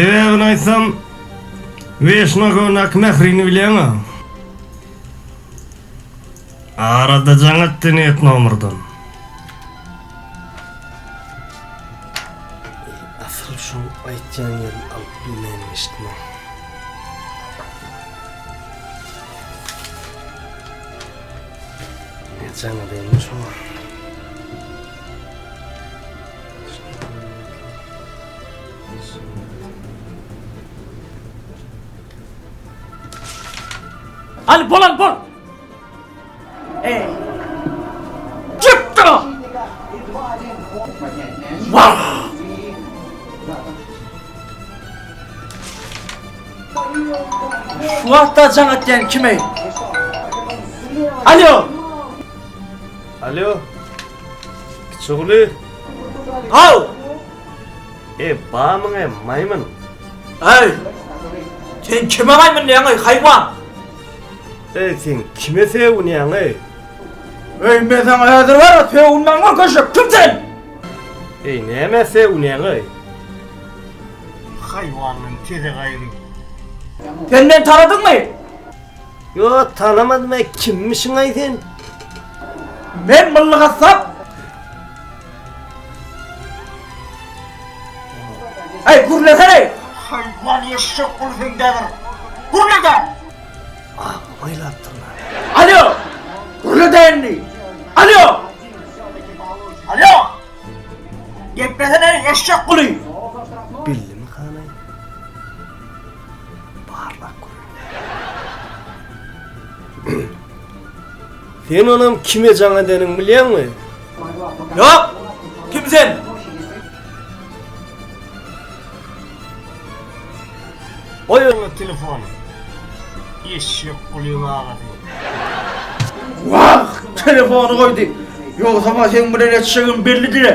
Sebäbini aýtsam, Weşnagöndäki Mährini bilýäň-ä. Arada jaň etdi net nomerden. Asyl şoň aýtýan ýerini alyp bilmän geçdim. Ne jaň edeýin şoňa. Al bol al bol. Ey. Çıktı. Wah. Şu wagtda jaň etýän kim ey? Alo. Alo. Kiçi Haw. E, bamyň e, maýmyn. Ey. Sen kime maýmyn diýýäň ey, haýwan? Ey, sen kime sögünýäň ey? Ey, men saňa häzir bar, sögünmäň görkezjek. Kim sen? Ey, nämä sögünýäň ey? Haýwandan teze gaýry. Sen meni tanadyňmy? Ýo, tanamadym ey, kimmişiň aý sen? Men Mylly gassap. Ey, gürlesene! Haýwan eşek bol sen däbir. Gürle-de! Aňym aýlapdyrlar. Alo! Gürle-de indi! Alo! Alo! Geplesene eşek guly! Bildimi hanaý? Barlap göreli. Sen onam kime jaň edeniňi bilýäňmi? Ýok! Kim sen? Goý oňa telefony. Eşek gulyň agasy. Wah, telefony goýdy. Ýogsam-a seň bilen etjegim bellidi-le.